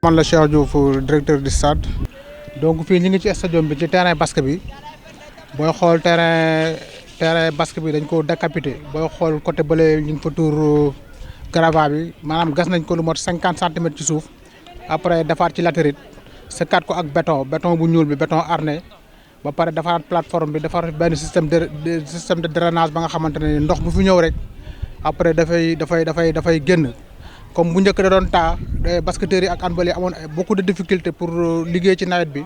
man la Cheikh Diouf directeur du stade donc fii ñu ngi ci stadium bi ci terrain basket bi booy xool terrain basket bi dañ ko décapité booy xool côté bële ñu ngi fa tuur gravats bi maanaam gas nañ ko lu mot 50 centimètres ci suuf après defaat ci latérite sëkkaat ko ak béton bu ñuul bi béton armé ba pare defaat plateforme bi defar benn système de drainage ba nga xamante ne ndox bu fi ñëw rek après dafay génn. comme bu njëkk da doon taa basketteurs yi ak handball yi amoon beaucoup de difficultés pour liggéey ci nawet bi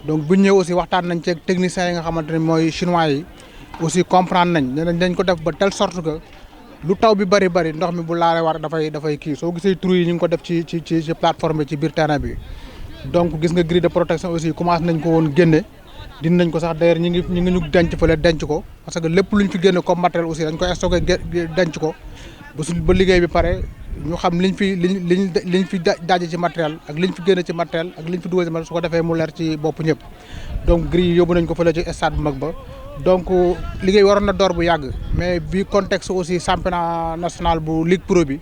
donc bu ñu ñëwee aussi waxtaan nañ ci techniciens yi nga xamante ne mooy chinois yi aussi comprendre nañ dañ ko def ba telle sorte que lu taw bi bari ndox mi bu laalee war dafay kii soo gisee trous yi ñu ngi ko def ci plateforme bi ci biir terrain bi. donc gis nga grille de protection aussi commencé nañ ko woon génne dindi nañ ko sax d'ailleurs ñi ngi ñu denc fële denc ko parce que lépp luñ fi génne comme matériel aussi dañ koy stocké denc ko ba liggéey bi pare. ñu xam liñ fi daje ci matériel ak liñ fi génne ci matériel ak liñ fi dugal ci matériel su ko defee mu leer ci bopp ñëpp donc grille yóbbu nañ ko fële ci stade bu mag ba donc liggéey waroon na door bu yàgg mais bi contexte aussi championnat national bu Ligue Pro bi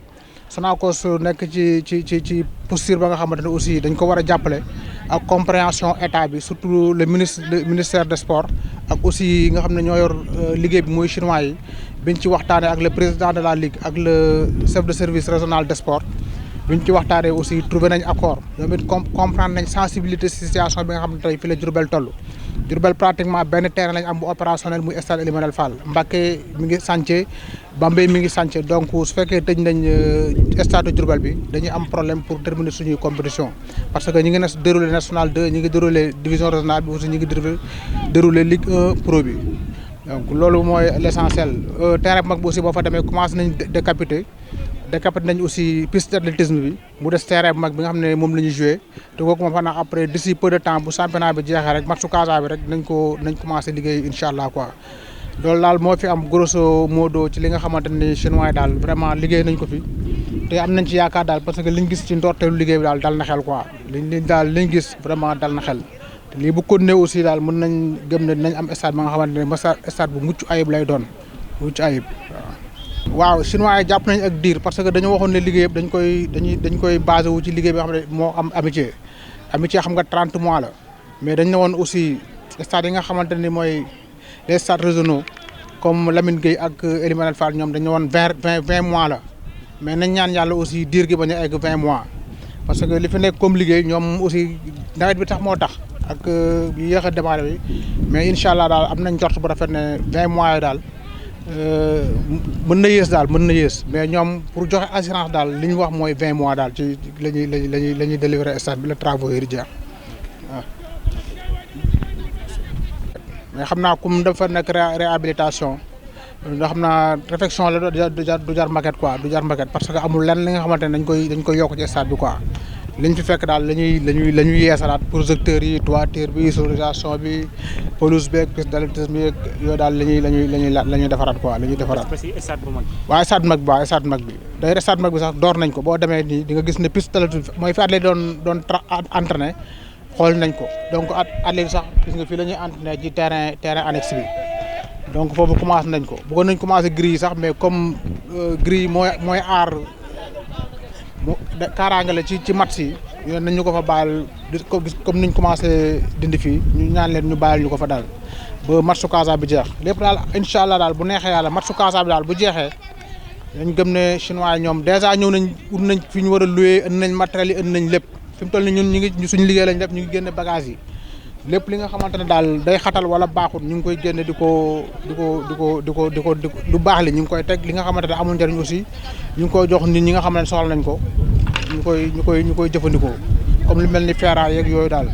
Sonacos nekk ci posture ba nga xamante ne aussi dañ ko war a jàppale ak compréhension état bi surtout le ministère des sports ak aussi nga xam ne ñoo yor liggéey bi mooy chinois yi biñ ci waxtaanee ak le président de la ligue ak le chef de service régional des sports biñ ci waxtaanee aussi trouvé nañ accord ñoom it comprendre nañ sensibilité situation bi nga xam ne tey fi la Diourbel toll. Diourbel pratiquement benn terrain lañ am bu opérationnel muy stade Ely Manel Fall Mbacké mi ngi chantier Bambey mi ngi chantier donc su fekkee tëj nañ stade Diourbel bi dañuy am problème pour terminer suñuy compétition parce que ñi ngi déroulé national 2 ñi ngi déroulé division régionale bi aussi ñi ngi déroulé Ligue 1 Pro bi. donc loolu mooy l'essentiel terrain bu mag bi aussi boo fa demee commencé nañ décapité nañ aussi piste d'athlétisme bi mu des terrain bu mag bi nga xam ne moom la ñuy joué te kooku moom xanaa après d'ici peu de temps bu championnat bi jeexee rek matchu Casa bi rek nañ commencé liggéey incha allah quoi. loolu daal moo fi am grosso modo ci li nga xamante ni chinois yi daal vraiment liggéey nañ ko fi te am nañ ci yaakaar daal parce que liñ gis ci ndorteelu liggéey bi daal dal na xel quoi liñ gis vraiment dal na xel. lii bu continuer aussi daal mën nañ gëm ne dinañ am stade ba nga xamante ne stade bu mucc ayib lay doon mucc ayib waaw chinois yi jàpp nañ ak diir parce que dañoo waxoon ne liggéey yëpp dañ koy basé wu ci liggéey bi nga xam ne moo am amitié xam nga 30 mois la mais dañ ne woon aussi stade yi nga xamante ni mooy les stades régionaux comme Lamine Gueye ak Ely Manel Fall ñoom dañ ne woon 20 mois la mais nañ ñaan yàlla aussi diir gi bañ a egg 20 mois parce que li fi nekk comme liggéey ñoom aussi nawet bi tax moo tax. ak yéex a démarré bi mais incha allah daal am nañ njort bu rafet ne 20 mois yi daal mën na yées mais ñoom pour joxe assurance daal li ñu wax mooy 20 mois daal ci la ñuy délivrer stade bi la travaux yi di jeex waaw. mais xam naa comme dafa nekk réhabilitation ndax xam naa réfection la du jar maquette quoi du jar maquette parce que amul lenn li nga xamante ne dañ koy yokk ci stade bi quoi. liñ fi fekk daal la ñuy yeesalaat projecteurs yi toiture bi sonorisation bi pelouse beeg piste d'athlétisme bi yooyu daal la ñuy defaraat quoi la ñuy defaraat. stade bu mag bi. waaw stade mag bi day stade mag bi sax door nañ ko boo demee nii di nga gis ne piste d'athlétisme mooy fi athlète doon entraîné xool nañ ko donc athlète sax gis nga fii la ñuy entraîné ci terrain annexe bi donc foofu commencé nañ ko bëggoon nañ commencé grille yi sax mais comme grille mooy aar. kaaraange la ci match yi yoon nañ ñu ko fa baal comme niñ commencé dindi fii ñu ñaan leen ñu bàyyil ñu ko fa daal ba matchu Casa bi jeex lépp daal incha allah daal bu neexee yàlla matchu Casa bi daal bu jeexee dañ gëm ne chinois yi ñoom dèjà ñëw nañ ut nañ fi ñu war a loué indi nañ matériel yi indi nañ lépp fi mu toll ni ñun ñu ngi suñu liggéey lañ def ñu ngi génne bagage yi lépp li nga xamante ne daal day xatal wala baaxul ñu ngi koy génne di ko lu baax li ñu ngi koy teg li nga xamante ne amul njëriñ aussi ñu ngi koy jox nit ñi nga xam ne soxla nañ ko ñu koy jëfandikoo comme lu mel ni ferraille yeeg yooyu daal.